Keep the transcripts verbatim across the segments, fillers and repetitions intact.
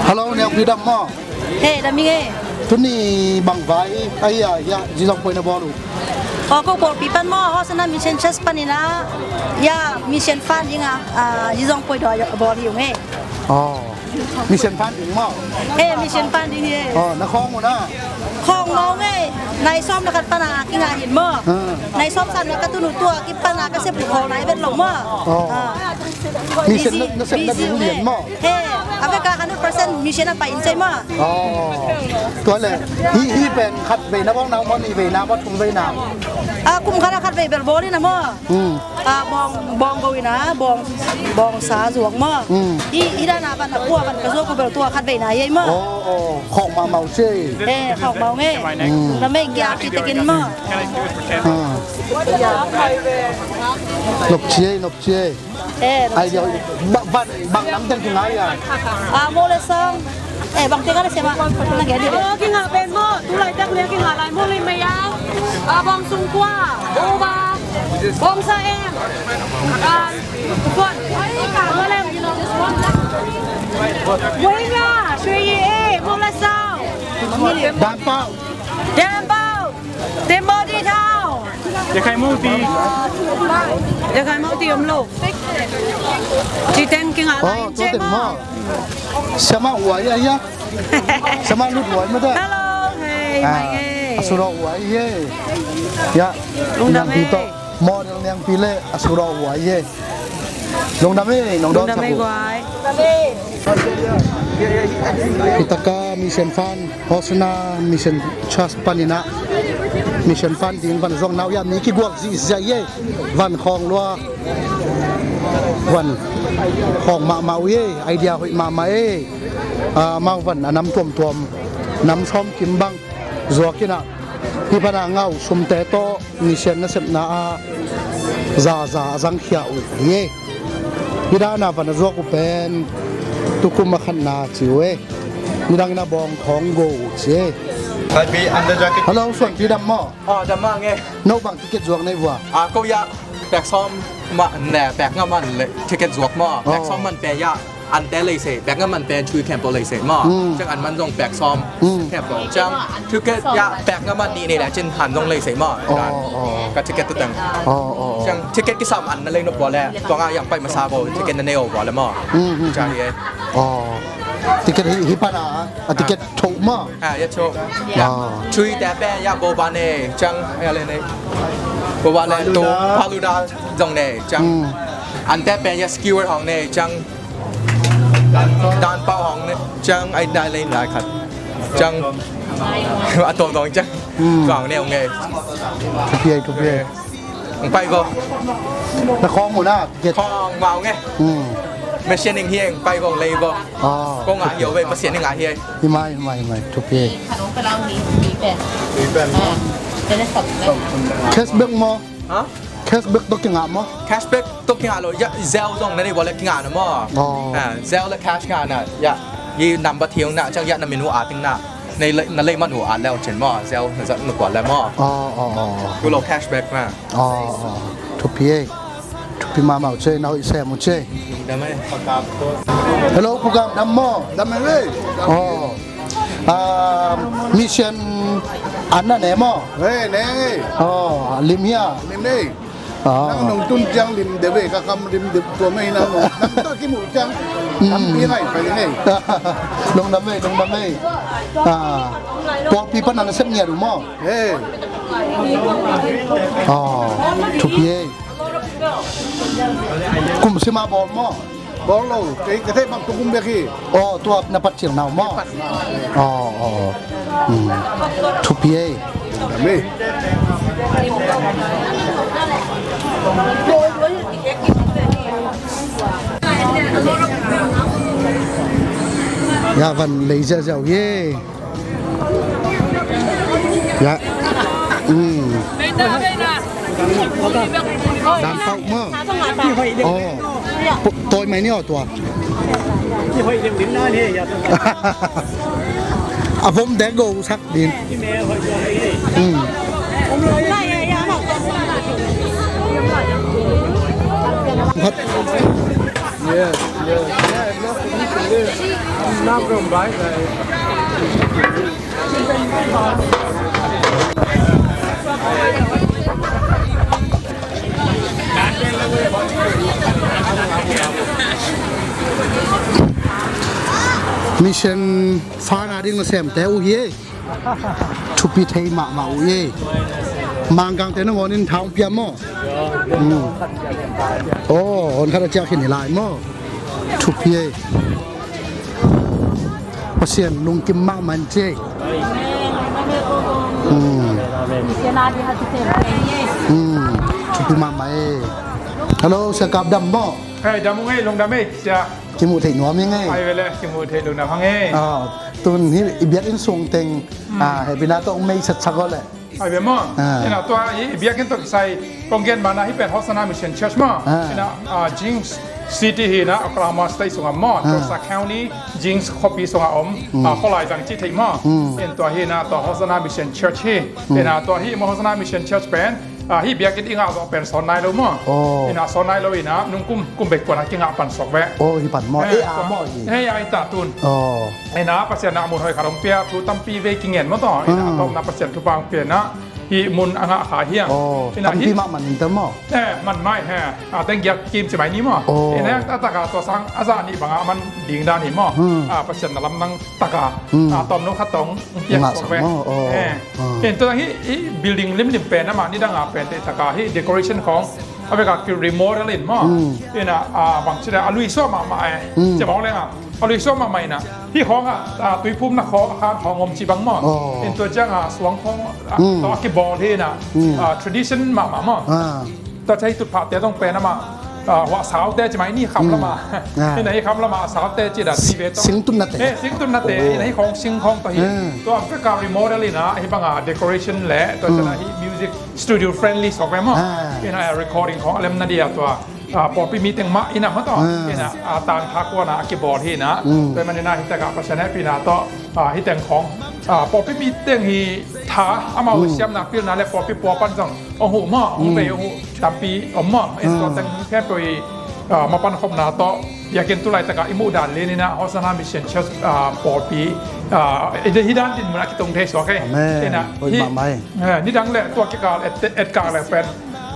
Hello, Niangpi dam maw? He, dam ing e. Tuni bang vai a, a, a, Zizong Poi na bawl uh? Aw, ko pawlpi pan maw, Hosanna Mission Church panin a, a, mission funding a, a, Zizong Poi dawi bawl hi ung e. Aw. Mission funding maw? He, mission funding hi e. Aw, na khawng uh na? Khawng mawk ung e. Nai sawm le khat pan a kingah hi maw? Ah. Nai sawm san na ka tun uh tua kipan a ka sep uh khawl nai vet lo maw? Aw. Ah. Mission na, na sep na ding lian maw? He, a veka hundred percent mission a pai in cei maw? Aw. Tua le, hi, hi pen khat vei na bawl na uh maw, nih vei na maw, thum vei na? Ah, kum khat a khat vei bel bawl in a maw? Hmm. Ah, bawng, bawng go in a, bawng, bawngsa zuak maw? Hmm. Hi, hi dan a van a pua van ka zuak uh bel tua khat vei na hi ei maw? Aw, aw. Khawng mahmah uh cei. He, khawng mawk ung e. Hmm. Na mei kia ki tekin maw? Ah. Nop ci ei, nop ci ei. Eh, nop ci ei. Ai dia, ba, ba, bang nam teng kingai a? Ah, Mawlesong. Eh, bang teng a le siama. Na gen di. Oh, kingah pen maw. Tu laitak le kingah lai maw le mei a. Ah, bawng sungkua. Uva. Bawngsa em. Ah, kuan. Mawlem. Buai nga. Sui e. Mawlesong. Dampau. Dampau. Timothy Thau. Yakhai Moti. Yakhai Moti om lo. Ci teng kingah lai. Oh, tua teng maw. Siama huai a hia. Siama lut huai mah ta. Hello, hey, ah, mai ngei. A suraw huai he. Ya. Lungdam Niangpi e. Tawh. Model Niangpi le a suraw huai he. Lungdam e, nong dawn sak uh. Lungdam e, guai. Hi taka mission fund, Hosanna Mission Church panin a mission fund ding van zong nau ya mi kigual zihziah e, van khawng lua, van khawng mahmah uh e, idea hoih mahmah e. Ah, amau van a nam tuamtuam, nam sawm kim bang zuak in a, hih pan a ngah uh sumte tawh mission nasepna ah zaza a zangkhia uh hi e. Hih dan a van a zuak uh pen tukum a khatna ci uh e. Nidang in a bawng khawng go uh ci e. Hello, Suanpi dam maw? Aw, dam mah nge. No bang ticket zuak nei vua? Ah, ko ya pek sawm mah ne, pek nga man le ticket zuak maw? Pek sawm man pe ya. Ante lei se, pek nga man pen chui khempeuh lei se maw. Mm. Ciang an man zong pek sawm khempeuh. Ciang ticket ya pek nga man nih nei le cin han zong lei se maw. Aw, aw. Ka ticket tu teng. Aw, aw, aw. Ciang ticket kisam an na lei nop vua le, tua nga yang pai masa bo, ticket na nei o vua le maw. Mm, mm, mm. Ciang hi e. Aw. Ticket hi, hi pan a, a ticket tho maw. Ah, ya tho. Ya. Aw. Chui te pen ya bo ba nei, ciang ya le nei. Bo ba le tu, Paluda zong nei, ciang. Mm. Ante pen ya skewer hong nei, ciang. Dan pau hong ne, ciang ai dai lei lai khat. Ciang a tuang tuang ciang. Hmm. Tuang ne ong e. Thupi ai, thupi ai. Ong pai vo. Na khawng mu na, ticket. Khawng mau nge. Hmm. Machine ing hi eng pai vo lei vo. Ah. Kong a hi ove, machine ing a hi ai. Hi mai, hi mai, hi mai. Thupi ai. Cashback maw? Ha? Cashback tawh kingah maw? Cashback tawh kingah lo, ya, Zelle zong na nei vua le kingah na maw? Aw. Ah, Zelle le cash ngah na, ya. Yi number thiang na, ciang ya na min uh at ing na. Na lei, na lei man uh at le uh cin maw? Zelle na zat na kua le maw? Aw, aw, aw. Tu lo cashback na. Aw, aw. Thupi ei. Thupi mahmah uh cei, na hoih sem uh cei. Dam ei. Hello, Pu Gam, dam maw? Dam ei. Aw. Ah, mission an na ne maw? Hey, ne. Aw, lim hia? Lim ne. Aw. Nang nong tun ciang lim de ve, ka kam lim de tua mei nang nong. Nang ta kimu ciang. Hmm. Lam pi ngai pai ngai. Lungdam ei, lungdam ei. Ah, pawlpi pan na sem ngiat uh maw? Hey. Aw, thupi ei. Kum sim a bawl maw? Bawl lo, kei ka theih bang tukum bek hi. Aw, tua na pat cil nau maw? Aw, aw, aw. Hmm. Thupi ei. Amen. Ya van lei ziahziah uh hi. Ya. Hmm. Dan pau maw? Aw. Tawi mai ni aw tua. A vom dek go sak din. Hmm. Phat. Yes, yes. Yeah, it's not for me to live. I'm not gonna buy that. Mission fana ding nasemte uh hi ei. Thupi thei mahmah uh ei. Mangkangte nangawn in tha hong pia maw? Mm. Oh, hon khat a ciah khin hi lai maw? Thupi ei. Pasian lungkim mahmah in ci ei. Mm. Mm. Thupi mahmah ei. Hello, Sia Kap, dam maw? Hei, dam ung ei, lungdam ei, Sia. Kimuh theih nuam ing ei. Ai vele, kimuh theih lungdam hang ei. Ah, tun hi i biakinn sung teng, ah, hehpihna tawh hong mei satsak aw leh. Ai ve maw. Ah. Ina tua hi i biakinn tawh kisai kong gen mana hi pen Hosanna Mission Church maw. Ah. Ina, ah, Jinx City hi ina Oklahoma State sungah maw. Ah. Tulsa County, Jinx khuapi sungah om. Mm. Ah, khualai zang cih theih maw. Mm. In tua hi ina tua Hosanna Mission Church hi. Mm. Ina tua hi maw Hosanna Mission Church pen. Ah, hih biakinn i ngah zawh pen sawn nai lo maw. Oh. Ina sawn nai lo ina nung kum, kum bek kuan a kingah pan suak ve. Oh, hi pan maw. Eh, eh, ah, tua maw hi. Hei, ai ta tun. Oh. Ina Pasian na mun hoih khat hong pia, thu tampi vei kingen maw taw. Ina, hmm, a tawpna Pasian thupha hong pia ina hih mun a ngah kha hiang. Oh, ina tampi hih mah man in ta maw. Eh, man mai he. Ah, teng giak kim ci mai ni maw. Oh. Ina a taka tua sang a zah nih banga man ding dan hi maw. Hmm. Ah, Pasian na lamdang taka, hmm, ah, tawmno khat tawh hong piak suak ve. Oh. Eh. Ah. In tua hi, hi building limlim pen amah nidang a pen te taka hi decoration khawng a veka ki remodel in maw. Hmm. Ina, ah, bang ci le a lui suah mahmah eh. Hmm. Ci bang leng a, a lui suah mahmah ina hi khawng a, ah, tuiphumna khawng a khan khawng om ci bang maw. Oh. In tua ciang a suang khawng, ah, hmm, tawh a kibawl hi ina, hmm, ah, tradition mahmah maw. Ah. Tua ciang hi tutphahte zong pen amah, ah, huah saute ci mai ni kham lama. Ah. Ina hi kham lama saute ci dan hi ve tawh. Sing tutnate. Eh, sing tutnate. Oh. Ina hi khawng sing khawng tawh hi. Hmm. Tua ang peka remodel ina hi banga decoration le tua ciang a hi music studio friendly suak ve maw. Ah. Ina recording khawng a lemna dia tua, ah, pawlpi meeting mah ina maw tawh. Ah. Ina, ah, tangtha kuana a kibawl hi ina. Hmm. Tua man ina hi taka Pasian hehpihna tawh, ah, hi teng khawng, ah, pawlpi meeting hi tha amau siamna pilna le pawlpi pua pan zong hong huh maw, hong vei hong huh tampi om maw. In tua teng khempeuh i, ah, mapan khopna tawh biakinn tu laitakah i muh dan lian ina Hosanna Mission Church, ah, pawlpi, ah, i hi dan din mun a kitung thei suak ei. Amen. Ina, hoih hi, mahmah ei. Eh, nidang le tua kikal et, etkak le pen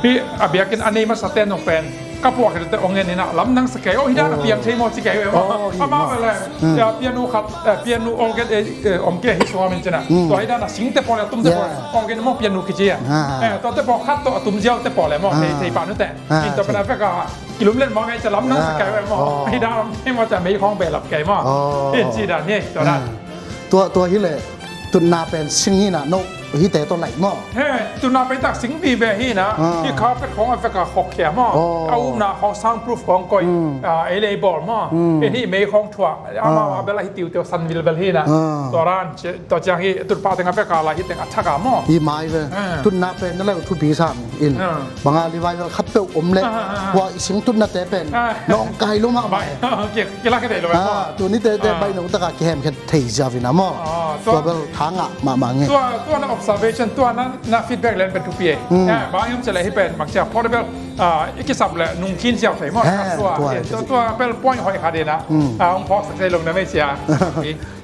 hi a biakinn a nei masa ten zong pen ka puak hi te ong en ina lamdang sa kei. Oh, hi dan a piang thei maw ci kei ve maw. Oh, hi maw. Amah ve le. Hmm. Ya, piano khat, eh, piano organ, eh, eh, om ke hi sua min cina. Hmm. Tua hi dan a sing te pawl le a tum te pawl le. Yeah. Organ maw piano kici a. Ah. Eh, tua te pawl khat tawh a tum ziau te pawl le maw. Ah. Thei, thei pah nu te. Ah, in tua pen a vek a kilum len maw ngai ca lam nang sa kei ve maw. Oh. Hi dan om thei maw ca mei khawng behlap kei maw. Oh. In ci dan hi, tua dan. Ah. Tua, tua hi le tutna pen sing hi na no hi te tawh laih maw. He, tutna pen tak sing vive hi na. Ah. Hi carpet khawng a vek a khawk khia maw. Oh. A umna khawng soundproof khawng koih. Hmm. Ah, ei le ei bawl maw. Hmm. In hi mei khawng thuah. Amau a bel a hi tiuteu san vilvel hi na. Ah. Tua ran, tua ciang hi tutphah teng a vek a lai hi teng a thak a maw. Hi mai ve. Ah. Tutna pen na leu thupi sam in. Ah. Banga revival khat peuh om le. Ah, ah, ah. Hua i sing tutnate pen. Ah. Nawng kai lo mahmah. Bai. Ki, kilak thei lo maw. Ah, tuni tete bai nong taka kihem khet thei ziau ina maw. Ah, tua, tua bel tha ngah mahmah nge. Tua, tua na observation, tua na, na feedback len pen thupi ei. Hmm. Ah, bang hiam ci le hi pen bang cia portable, ah, i kisap le nung khin ziau thei maw. Ah, tua, tua, eh, tua, tua bel point hoih khat ina. Hmm. Ah, hong phawk sak thei lo na mei cia.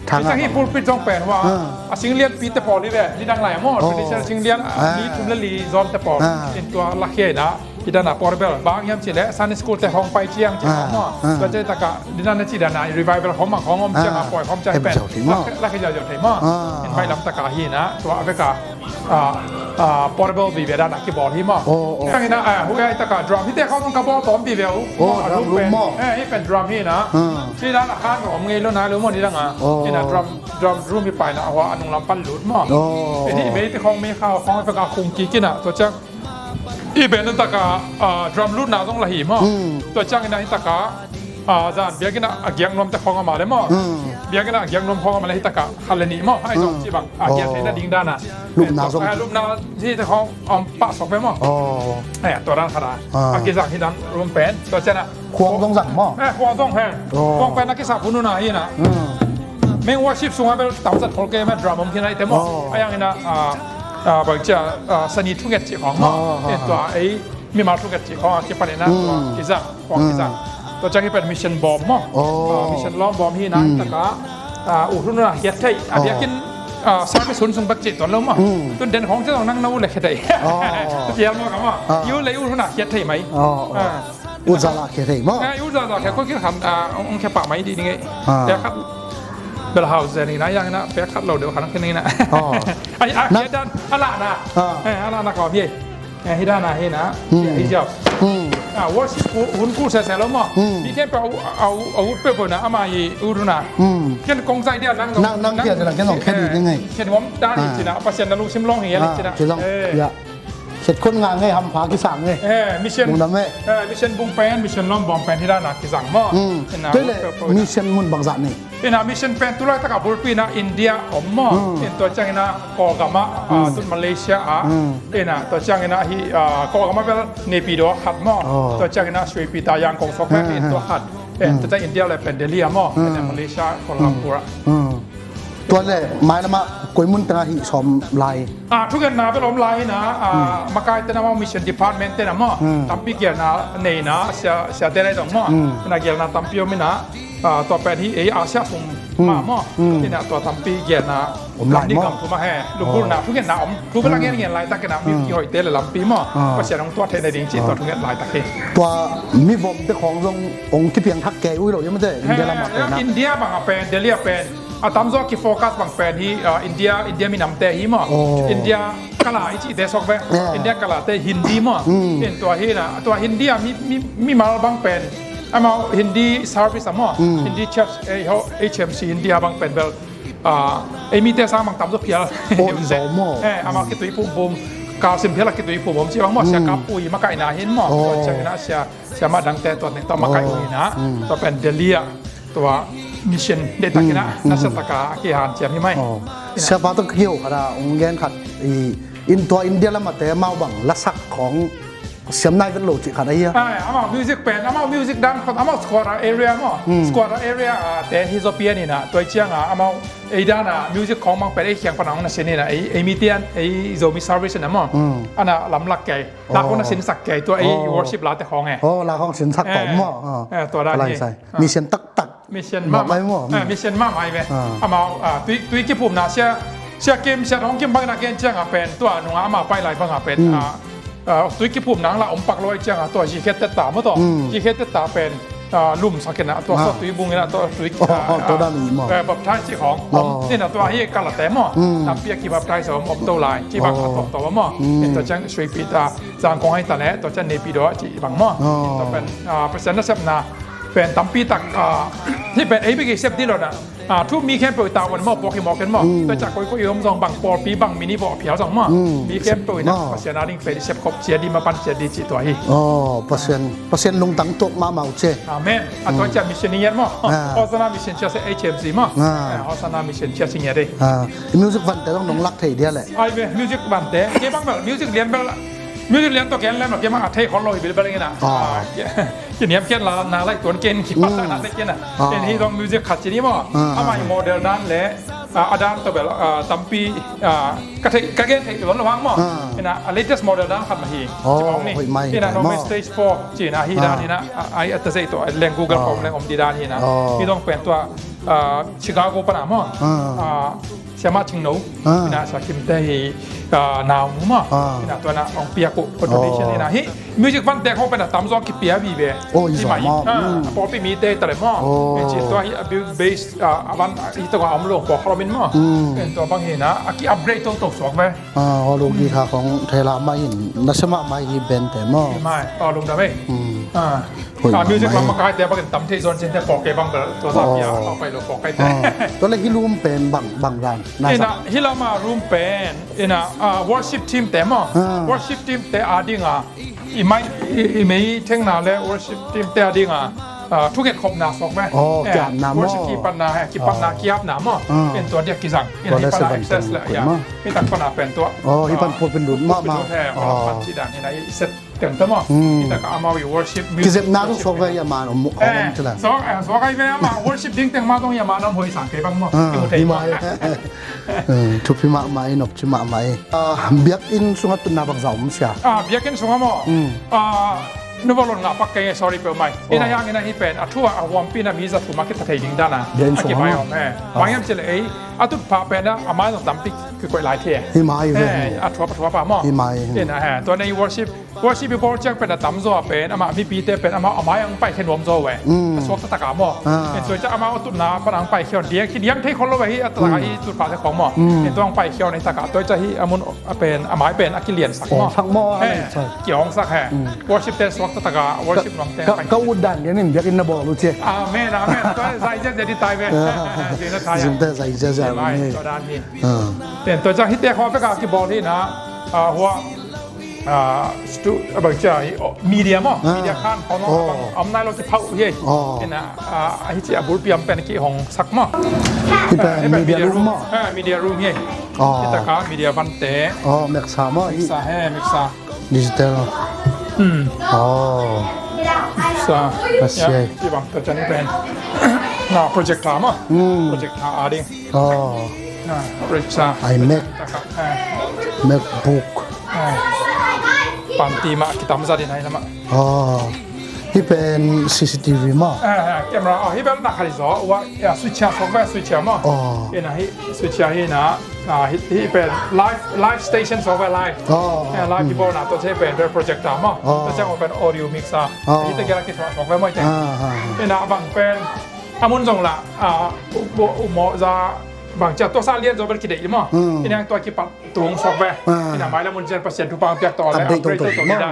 Tha ngah hi pulpit zong pen hua. Ah. A sing lianpi te pawl hi ve, nidang lai maw. Oh. Traditional sing lian, ah, li thum le li zom te pawl. Ah. In tua lakhia ina, hi dan a portable. Bang hiam ci le, Sunday school te hong pai ciang ci maw. Ah. Tua ci taka, hi dan a ci dan a, revival hong mang hong om ciang a, ah, poi hong ciang pen. Em ziau thei maw. Lakhia, lakhia ziau thei maw. Ah. In bai lam taka hi na, tua a vek a. Ah, ah, portable vive dan a kibawl hi maw. Oh, oh. Tang ina, ah, hu ai taka drum hi te khawng ka bawl tawm vive uh. Oh, a drum room pen maw. Eh, hi pen drum hi na. Hmm. Ci dan a khan om ngei lo nai lo maw nidang a. Oh. Ina drum, drum room hi pai na hua a nung lam pan lut maw. Oh. Eh, hi mei te khawng mei kha khawng a vek a khung kik ina. Tua ciang i ben taka, ah, drum lutna zong la hi maw. Hmm. Tua ciang ina hi taka, ah, zan biakinn a giak nuam te khawng a mah le maw. Hmm. Biakinn a giak nuam khawng a mah le hi taka khat le nih maw. Ai zong ci bang a giak theihna ding dan a. Lupna zong. Ah, lupna hi te khawng om pah sok ve maw. Oh. Eh, tua dan khat a. Ah. A kizang hi dan room pen. Tua ciang a. Khuang zong zang maw. Eh, khuang zong he. Oh. Khuang pen a kisap hun uh na hi na. Hmm. Main worship sungah bel tam zat khol kei mah drum om khin ai te maw. Oh. A yang ina, ah, ah, bang cia, ah, sani thunget cih khawng maw. Oh, oh, oh. Eh, tua ei mimal thunget cih khawng a kipan ina, hmm, tua kizang, khuang kizang. Tua ciang hi pen mission bawm maw. Oh. Ah, mission lawm bawm hi na, hmm, hi takah, ah, ut hun a khiat thei. A, oh, biakinn, ah, service hun sung bek cih tuan lo maw. Hmm. Tun den khawng ciang nang na ut le khia thei. Oh. Cial maw ka maw. Ah. I ut le ut hun a khiat thei mai. Oh, oh. Ah. Ut zahzah khia thei maw. Ah, i ut zahzah khia, koi kik khan, ah, ong, ong khia pah mai dih ding ei. Ah. Tua khat bel hau zen hi na, yang hi na, pek khat lo deuh khan khia ni na. Oh. Ai, ah, na, khia dan, a lahna. Ah. Eh, a lahna kawm hi. Eh, hi dan a hi na. Hmm. Hi ziau. Hmm. Ah, worship hun, hun kul sese lo maw. Hmm. Mi khempeuh a, a, a ut peuhpeuh na, ama hi ut hun a. Hmm. Ken kong zai dia nang, nang, nang khia dia nang, ken kong khia dih ding ei. Khen nuam dan hi ci na, Pasian na lungsim lawng hi a ci na. Ci lawng. Eh. Ya. Khet khon nga ngei hampha kisang ngei. Eh, mission. Lungdam eh. Eh, mission bung pen, mission lawm bawm pen hi dan a kisang maw. Hmm. Tua le mission mun bangzah nei. Ina mission pen tulaitak a bulpi ina India om maw. Hmm. In tua ciang ina Kawlgam ah, ah, hmm, tun Malaysia ah. Hmm. Ina tua ciang ina hi, ah, Kawlgam ah bel Naypyidaw khat maw. Oh. Tua ciang ina Sripita Yangon sok pen, hmm, in tua khat. In tua ciang India le pen Delhi ah maw. Hmm. In Malaysia Kuala Lumpur ah. Hmm. Tua le mailam ah koi mun teng ah hih sawm lai. Ah, thungetna bel om lai hi na, ah, hmm, makai te na maw, mission department te na maw, hmm, tampi gelna nei na, sia, siate na hi zong maw, hmm, na gelna tampi om hi na, ah, tua pen hi ei Asia sung, hmm, mah maw, hmm, hi na tua tampi gelna om lai maw. Gam thum ah he, lunggulhna, oh, thungetna om, thu bel a, hmm, ngen ngen laitak hi na, mi, hmm, kihoihte le lampi maw, ah, Pasian hong tuat theih na ding cih tua, ah, thunget laitak hi. Tua mi vom te khawng zong hong kipiang thak kei uh hi lo, hi mah te, India lam ah pen na. India bang ah pen, Delhi ah pen, a tamzaw kifocus bang pen hi, ah, India, India minamte hi maw. Oh. India kala i cihte sok ve. Yeah. India kalate Hindi maw. Mm. In tua hi na, tua Hindi a mi, mi, mimal bang pen. Amau Hindi service a maw. Mm. Hindi church, eh, ho, H M C Hindi a bang pen bel. Ah, ei mite sang bang tamzaw phial. Oh, i zaw maw. Eh, amau kitui pumpum. Ka sim phial a kitui pumpum ci bang maw. Sia, mm, ka pui makaihna hin maw. Oh. Tua ciang ina sia, sia mah dangte tua ning tua makaih uh hi na. Oh. Mm. Tua pen Delhi a. Tua mission deihtakin ah, mm, mm, nasiatak a kihanciam hi mai. Oh. Ina. Siapa tawh ka kiho khat a, ong gen khat i, in tua India lam ah te amau bang lasak khawng siam nai vet lo cih khat ahi a. Ai, amau music pen, amau music dan khawng, amau Squatter area maw. Mm. Squatter area, ah, te hi zaw pian ina, tua ciang a, amau ei dan a music khawng bang pen ei khiang pan a ong na sin ina, ei, ei mite an, ei Zomi service ina maw. Mm. Ana lamlak kei. La khawng na sinsak kei tua ei worship late khawng e. Oh, la khawng sinsak tawm maw. Eh, tua dan hi. Mission taktak. Mission mahmah. Mission mahmah hi ve. Amau, ah, tui, tui kiphumna sia, sia kim, sia hong kim bangin a gen ciang a pen tua nung a amau pai lai bang a pen, ah, ah, tui kiphumna la om pak lo ciang a tua zikhet teta maw tua. Zikhet teta pen, ah, lumsak in a tua sawt tui bung in a tua tui, ah, tua dan hi maw. Eh, baptize cih khawng. Om in a tua hi kalate maw. Tampi a kibaptize om, om to lai. Kibang a tawk to maw. In tua ciang Sripita Zangkong ahi ta leh, tua ciang Naypyidaw cih bang maw. Tua pen, ah, Pasian nasepna pen tampi tak, ah, hih pen ei bek i sep dih lo na. Ah, thu mi khempeuh i tavuan maw, puak hi mawk in maw. Tua ciang koikoi i om zong bang pawlpi bang min i vawh phial zong maw. Mi khempeuh in ah Pasian a ding pen i sepkhop ciat dih, mapan ciat dih cih tua hi. Oh, Pasian, Pasian lungtang tuak mahmah uh ci. Amen. A tua ciang mission i ngiat maw. Hosanna Mission Church H M C maw. Eh, Hosanna Mission Church i ngiat dih. Ah, music vante zong nong lak thei dia leh. Ai ve, music vante. Kei bang bel, music lian bel, music lian tawh ken lem lo, kei bang a thei khol lo hi bilbel ing ina. Ah. Ah, kei, kei niam khian la, na laih tuan ken, kei bang na laih ken a. Ah. Ken hi zong music khat ci ni maw. Ah, ah. Amah i model dan le, ah, a dan tawh bel, ah, tampi, ah, ka thei, ka gen thei tuan lo hang maw. Ah. Ina, a latest model dan khat mah hi. Oh, ci bang ni. Hoih mai, ina, hoih mai. Nome Stage four, ci ina, hi dan ina, ah, ai, a ta zei tawh, leng Google khawng leng om dih dan hi ina. Oh. Hi zong pen tua, ah, Chicago pan a maw. Ah. Ah, Siamah Cingno, ah, ina Sia Kimte hi, ah, naunu maw. Ah. Ina tua na ong piak uh contribution ina hi. Music vante khawng pen a tamzaw kipia vive. Oh, hi mai. Ah, pawlpi mite ta le maw. Oh. Tua hi a big bass, ah, a van, ah, hi tua om lo, pawlkhat om in maw. Mm. Tua bang hi na, a ki-upgrade toto suak ve. Ah, aw lungki kha khawng thei la mah in, nasia mahmah hi bente maw. Hi mai, aw lungdam ei. Mm. Ah. Hoih mahmah ei. Music lam makaite bangin tam thei zon cin te pawlkhat bang bel tua za pia, aw, pawlkhat lo pawlkhat te. Aw. Tua le hih room pen bang, bang dan. Ina, hih lam a room pen, ina, ah, worship team te maw. Ah. Worship team te a ding a. I mai, i, i mei thengna le worship team te a ding a. Ah, thunget khopna sok me. Oh, eh, kiapna maw. Worship kipatna, eh, kipatna, ah, kiapna maw. Ah. Pen tua dia kizang. Ina hih pan a access le, ya. Hih tak pan a pen tua. Oh, hih pan pulpit lut mahmah. Pulpit lut he, oh, pan ci dan, ina i set. Teng ta maw. Hmm. Kita ka amau i worship, music. Kizepna zong worship suak ve hi a man om, om, eh, om cila. Suak, eh, suak ai ve ama worship ding teng ma zong hi a man om hoi sang kei bang maw. Ah, kimu thei hi mai. Hmm, thupi mahmah i, nopci mahmah i. Ah, biakinn sungah tutna bangzah om sia. Ah, biakinn sungah maw. Hmm. Ah, Nu Valon ngah pak kei, sorry peuhmah. Ina hiang ina hi pen a thu a huampi na mi za thum a kitha thei ding dan a. Biakinn sung a kipai om he. Bang hiam cih leh ei a tutphah pen a mai zong tampi kikoih lai thei. Hi mai ve. A thuap a thuap a maw. Hi mai. Ina he tua nei worship worship i bawl ciang pen a tamzaw a pen amah mipite pen amah a mai ang pai khe nuam zaw ve. A suak taktak a maw. Tua ciang amah a tutna pan ang pai khe on diang khi diang thei khol lo ve hi a taktak a hi tutphah te khong maw. Tua ang pai khe on hi taktak a tua ciang hi a mun a pen a mai pen a kiliansak maw. Hong sak maw a nei sak. Ki hong sak he. Worship te suak taktak a worship nuam te. Ka ut dan dia nin biakinn na bawl uh ci. Amen, amen. Tua zai zia zia di tai ve. Zia na tai. Zin te zai zia zia ni. Tua dan hi. Ten tua ciang hi te khong pek a kibawl hi na. Hua stu a bang cia hi media maw. Media khan khong a bang om nai lo kiphauh hi. Ina a hi ci a bulpi am pen ki hong sak maw. Hi pen media room maw. Media room hi. Hi taka media vante. Meksa maw. Meksa he meksa. Digital. Meksa. Meksa. Hi bang tua ciang hi pen. Na projector maw. Projector a ding. Projector. iMac. MacBook. Panti mah kitam zat in ai lamah. Hi pen C C T V maw. Camera hi bel nak khali zaw wa switch a sok ve switch a maw. Ina hi switch a hi na hi pen live live station sok ve live. Live hi bawl na tua hi pen projector maw. Tua ciang pen audio mixer. Hi te gela kithuah sok ve maw hi te. Ina bang pen a mun zong la u mawh za bang cia tua sa lian zaw bel kideih maw. Ina tua kipat tung sok ve. Ina mai la mun cian Pasian thupang piak tawh le upgrade tawh tawh ni da.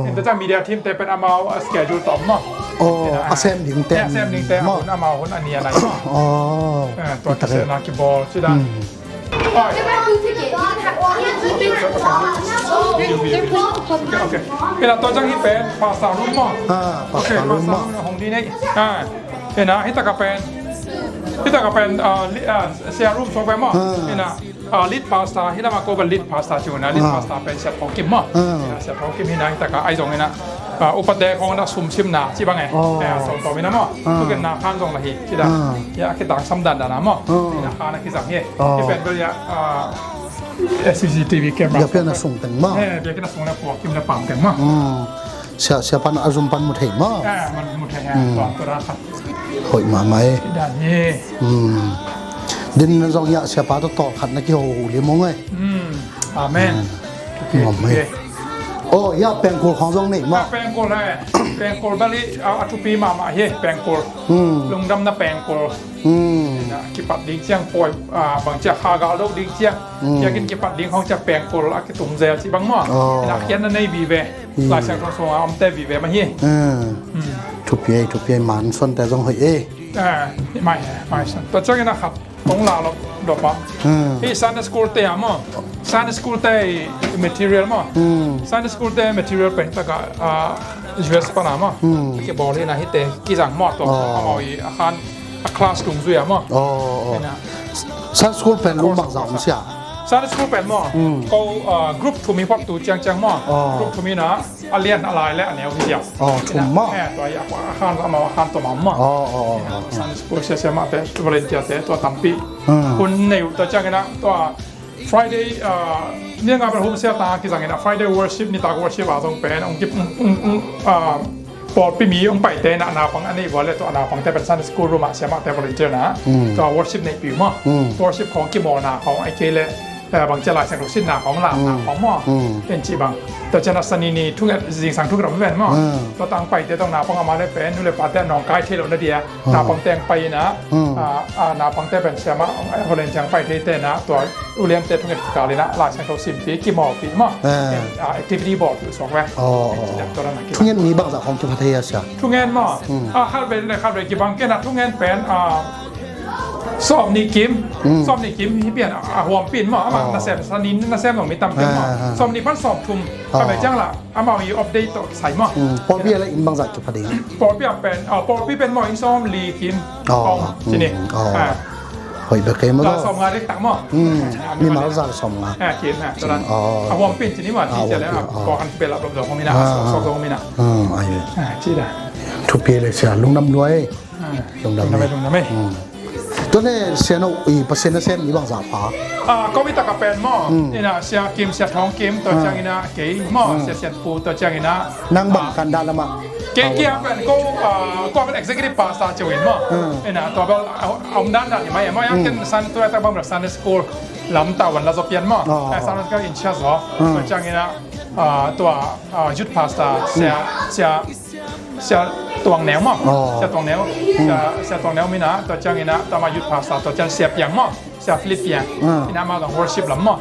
Ina ta media team te pen amau a schedule tawh maw. A sem ding te a sem ding te a hun amau hun a ni a nai maw. Tua kisena kibawl ci dan. Ina tua ciang hi pen pastor room maw. Pastor room maw. Hong di nei. Ina hi taka pen hi taka pen sia room sok ve maw. Ina lead pastor hi lama ko bel lead pastor ci una lead pastor pen Sia Thawng Kim maw. Sia Thawng Kim hi na hi taka ai zong ina upate khong na sumsimna ci bang e. Sawm tawm ina maw. Tukin na khan zong la hi ci da. Ya kitang sam dan dan a maw. Ina khan a kizang hi. Hi pen bel ya C C T V camera. Biakpiakna sung teng maw. Biakpiakna sung le puak kim le pam teng maw. Sia sia pan a zum pan mu thei maw. Mu thei ha. Hoih mahmah e. Din zong hiah siapa tawh tawlkhat na kiho hu lim ung e. Amen. Ngom e. Oh hiah pengkul khong zong nei mah. Pengkul he. Pengkul bali a thupi mahmah hi pengkul. Lungdamna pengkul. Kipat ding ciang pawi bang ciah kha gal dok ding ciang. Kiakin kipat ding khong ciah pengkul a kitum zel ci bang maw. Ina kian na nei vive. Lai Siangtho sung sung a omte vive mah hi. Thupi ei thupi ei man suante zong hoih ei. Mai mai suan tua ciangin a khat kong la lo dop a. Hi Sunday school te a maw. Sunday school te material maw. Sunday school te material pen taka U S pana maw. Kibawl hi na hi te kizang maw tua amau i a khan a class tung zui a maw. Sunday school pen lung bangzah om sia. Sunday school pen maw. Ko group thum hi phot tu ciangciang maw. Group thum hi na. A lian a lai le a neu hi diam. Aw thum mah. Tua hi a khan a mau a khan tua mah mah. Aw aw aw. Sunday school sia sia mah te volunteer te tua tampi. Hun nei uh tua ciangin a tua Friday ni nga bel home sia ta kizangin a Friday worship nitak worship a zong pen ong kip ong ong pawlpi mi ong paite na naupang a nei vua le tua naupang te pen Sunday school room ah sia mah te volunteer na tua worship nei piu mah. Worship khong kimawlna khong ai kei le bang cia Lai Siangtho sinna khong lamna khong maw. En cih bang tua cian a sani ni thunget zingsang thunget om ven maw. Tua tang paite tong naupang a ma le pen nu le pate a nawngkai thei lo na dia naupang teng pai ina naupang te pen siama holen ciang pai thei tena tua uliante thunget kikal ina Lai Siangtho simpi kimawlpi maw. Activity bawlpi suak ve. Thungen mi bangzah khong kipha thei a sia. Thungen maw. Khalbe le khalbe kibang kena thungen pen sawm nih kim. Sawm nih kim hi pian a huam pin maw ama nasem sanin nasem zong mi tam pian maw sawm nih pan sawm thum. Khabe ciang la amau i update tawh sai maw. Pawlpi a la in bangzah kipha ding. Pawlpi a pen pawlpi pen maw in sawm li kim. Kong sini. Hoih bek kei maw. Sawm nga dek tak maw. Mimal zah sawm nga. Kim a huam pin sini maw ti cia le a kawk an kipelap lom zong hong mina a sawk sawk zong hong mina. Thupi le sia lungdam luai. Lungdam ei. Tua le Sia No, i Pasian nasem ni bangzah pha? Ah, kong i tak a pen maw. Mm. Ina Sia Kim, Sia Thawng Kim, tua ciang ina kei maw. Sia Sian Pu, tua ciang ina. Nang bang kan dah lamah? Kei, kei a pen ko, ah, ko a pen executive pastor ciu in maw. Ina tua bel, ah, om dan dan ni mai maw, yang ken Sun, tua tak bang bel Sunday school lam tua wan la zo pian maw. Eh, Sunday school in charge zo. Tua ciang ina, ah, tua, ah, youth pastor, Sia, Sia, Sia Tuang Neu maw. Sia Tuang Neu. Sia, Sia Tuang Neu mina, tua ciang ina, tua ma youth pastor, tua ciang Sia Piang maw. Sia Philip Piang. Ina amau zong worship lam maw.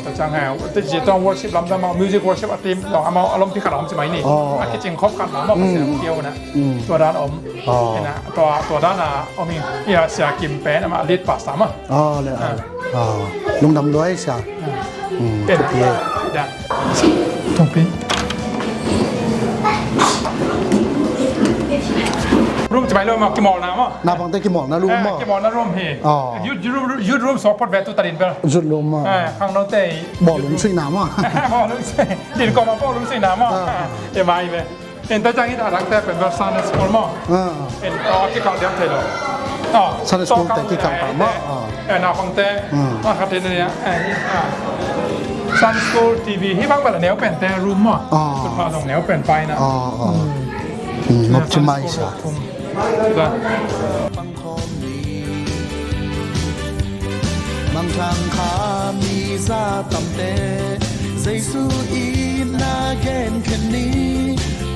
Tua ciang he, tua ciang worship lam, tua amau music worship a team zong amau a lompi khat a om ci mai ni. A kicing khop khat lam maw, Sia Piang na. Tua dan om. Ina, tua, tua dan a om hi, ina Sia Kim pen amah lead pastor maw. Lungdam lua e Sia. Room ci mai lo maw, kimawlna maw. Naupangte kimawlna room maw. Kimawlna room hi. Youth, youth room, youth room sawk phot ve tu ta din bel. Youth room maw. Khangnote. Bawlung suihna maw. Bawlung suih. Din kawm a bawlung suihna maw. E mai ve. En ta ciang hi ta dangte pen bel Sunday school maw. En to kikal diam thei lo. Sunday school te kikal ta maw. En a khongte. Ma khat te nia. Sunday school T V hi bang bel a neu pen te room maw. Tua zong neu pen pai na. Nop ci mai sa. Mangthang kha mi za tamte Jesu itna gen khen ni.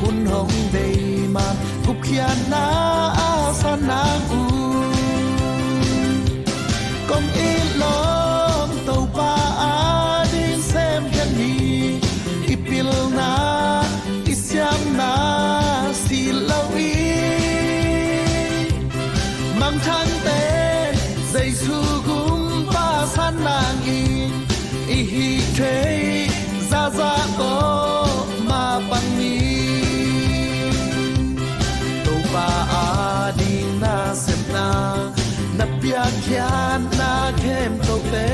Hun hong bei man gupkhiatna a san nang uh. Kong it lawm Topa ading sem khen ni. I pilna i siamna si lo i. Mangthangte Jesu gumpa san nang i. I hih thei zaza ko ma pang ni. Topa ading na sepna na piakkhiatna khempeuhte